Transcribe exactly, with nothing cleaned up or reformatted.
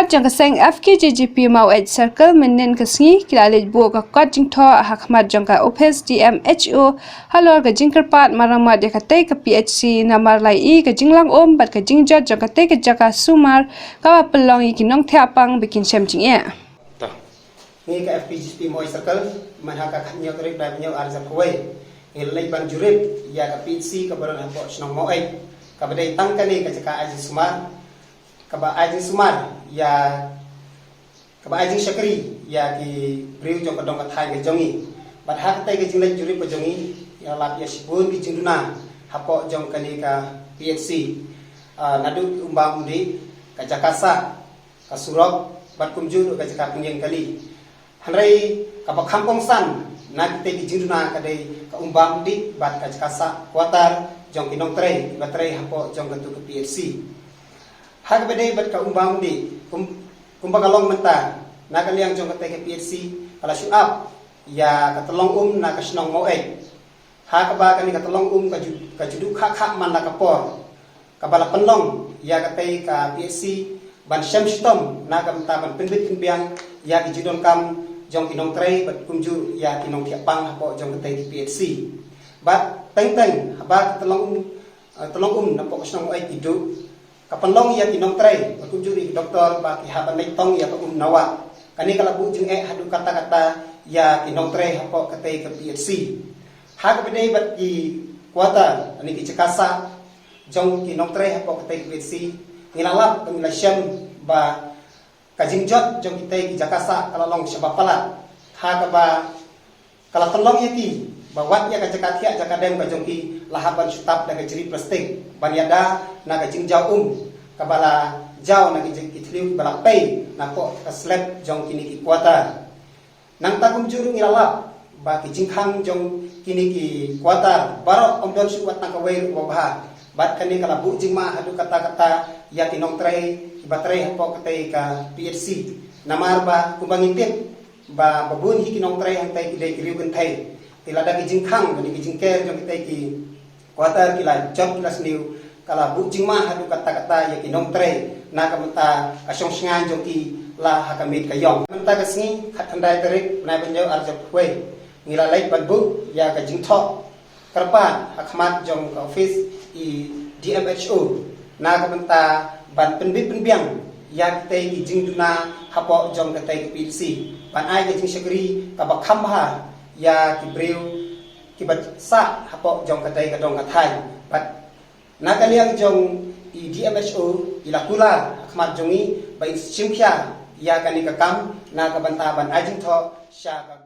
Jong ka seng F K J G P Maweit Circle mynnin ka sngi ki la leit buh ka kot jingthoh ha khmat jong ka ophis D M H O halor ka jingkyrpad maramot ïa katei ka P H C namar la i ka jinglang um bad ka jingjot jong katei ka jaka sumar kaba pynlong ïa ki nongthiah pang ba kin shem jingeh. Ngi ka F K J G P Maweit Circle mynha ka khatnyo tarik bnai hynñiew ar hajar khatwei ngi la leit ban jurip ïa ka P H C kaba don hapoh shnong Maweit kaba dei tang kane ka jaka ai jingsumar kaba ai jingsumar ïa kaba ai jingshakri ïa ki briew jong ka dong ka thaiñ ka jong ngi. Bad ha katei ka jingleit jurip ka jong ngi ngi la lap ïa shibun ki jingduna hapoh jong kane ka P H C. Ah, naduh ki umbam umdih, ka jaka sah, ka surok bad kumjuh ruh ka jaka pynïeng kali. Hynrei kaba kham kongsan na kitei ki jingduna ka dei ka umbam umdih bad ka jaka sah quarter jong ki nongtrei kiba trei hapoh jong katu ka P H C. Ha kaba dei bad ka umbam umdih kum, kumba ka long mynta na ka liang jong katei ka P H C ka la shu ap ïa ka tyllong um na ka shnong Maweit. Ha kaba kane ka tyllong um ka ju, ka ju duh khah khah man la ka por kaba la pynlong ïa katei ka P H C ban shem shitom na ka bynta ban pynbit pynbiang ïa ki jingdonkam jong ki nongtrei bad kumjuh ïa ki nongthiah pang hapoh jong katei ka P H C. Bad teng teng haba ka tyllong um, eh, tyllong um napoh ka shnong Maweit i duh ka pynlong ïa ki nongtrei bad kumjuh ïa ki doktor ba ki hap ban leit tong ïa ka um na wah. Kane ka la buh jingeh haduh katta katta ïa ki nongtrei hapoh katei ka P H C. Ha kaba dei bad ki quarter lane ki jaka sah jong ki nongtrei hapoh katei ka P H C ngi la lap bad ngi la shem ba ka jingjot jong kitei ki jaka sah ka la long shaba palat. Ha kaba ka la pynlong ïa ki ba wat ïa ka jaka thiah jaka dem ka jong ki la hap ban shu tap da ka jri plastik ban ïada na ka jingjaw um kaba la jaw na ki jing, ki thliew kiba la pei napoh ka slab jong kine ki quarter. Nangta kumjuh ruh ngi la lap ba ki jingkhang jong kine ki quarter baroh ym don shuh wat tang kawei ruh ba bha. Bad kane ka la buh jingma haduh katta katta ïa ki nongtrei kiba trei hapoh katei ka P H C. Namar ba kumba ngi tip ba ba bun hi ki nongtrei hangtei ki dei ki riew kynthei. Te lada ki jingkhang lane ki jingker jong kitei ki quarter ki la jot ki la sniew ka la buh jingma haduh katta katta ïa ki nongtrei na ka bynta ka shong shngaiñ jong ki la ha ka miet ka ïong. Mynta ka sngi khatkhyndai tarik bnai ba hynñiew ar hajar khatwei ngi la leit ban buh ïa ka jingthoh kyrpad ha khmat jong ka ophis i D M H O na ka bynta ban pynbit pynbiang ïa kitei ki jingduna hapoh jong katei ka P H C ban ai ka jingshakri kaba kham bha ïa ki briew kiba sah hapoh jong katei ka dong ka thaiñ. Bad na ka liang jong i D M H O i la kular ha khmat jong ngi ba in shim khia ïa kane ka kam na ka bynta ban ai jingthoh sha ka